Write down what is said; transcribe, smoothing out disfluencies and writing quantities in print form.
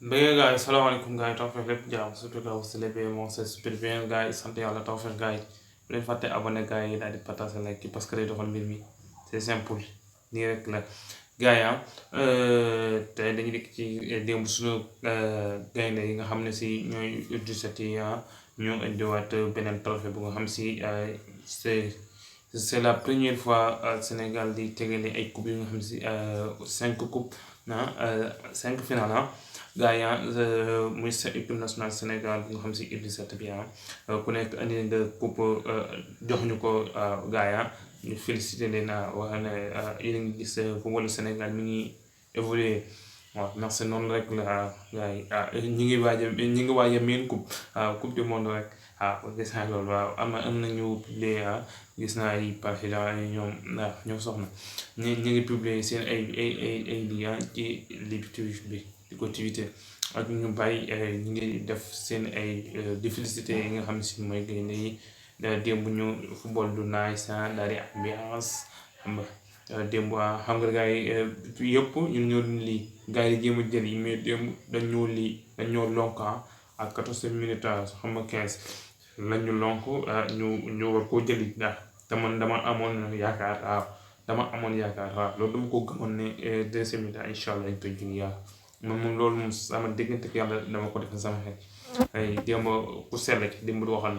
Bëgg gars yi salaamaaleykum gars yi tawfeex lépp jàmm surtout que célèbre moom c'est super bien gars yi sant yàlla tawfeex gars yi bu leen fàtte abonné gars yi daal di partager like parce que day doxal mbir mi c'est simple nii rek la gars yi tey dañu dikk ci démb suñu gaynde yi nga xam ne si ñooy U17 yi ñoo indiwaat beneen trophée bu nga xam si c'est la première fois Sénégal di tegale ay coupe yi nga xam si 5 coupe 5 final gaa yi muy sa équipe nationale Sénégal bi nga xam si U17 bi ku nekk andi nga coupe jox ñu ko gaa yi ñu félicité leen wax ne yéen a ngi gis footballu Sénégal mi ngi évolué waaw merci noonu rek la gaa yi ñi ngi waaj a miin coupe du monde rek gis naa loolu waaw am nañu publié gis naa ay président ñoom soxna ñi ngi publié seen ay lii ci Twitch bi di ko tweeté ak ñu bàyyi ñu ngi def seen ay di félicité yi nga xam si mooy gaynde yi démb ñu football du nice daal di ambiance xam nga démb xam nga gars yi yëpp ñun ñoo lii gars yi jéem a jël yi mais démb dañoo lonk ak 14 minutes xam nga 15 lañu lonk ñu war koo jëli te man dama amoon yaakaar waaw loolu dama ko gëmoon ne deuxième mi-temps incha allah dañ koy jëli moom loolu moom sama diggante ak yàlla dama ko def sama xel démb ku sell ci démb du waxal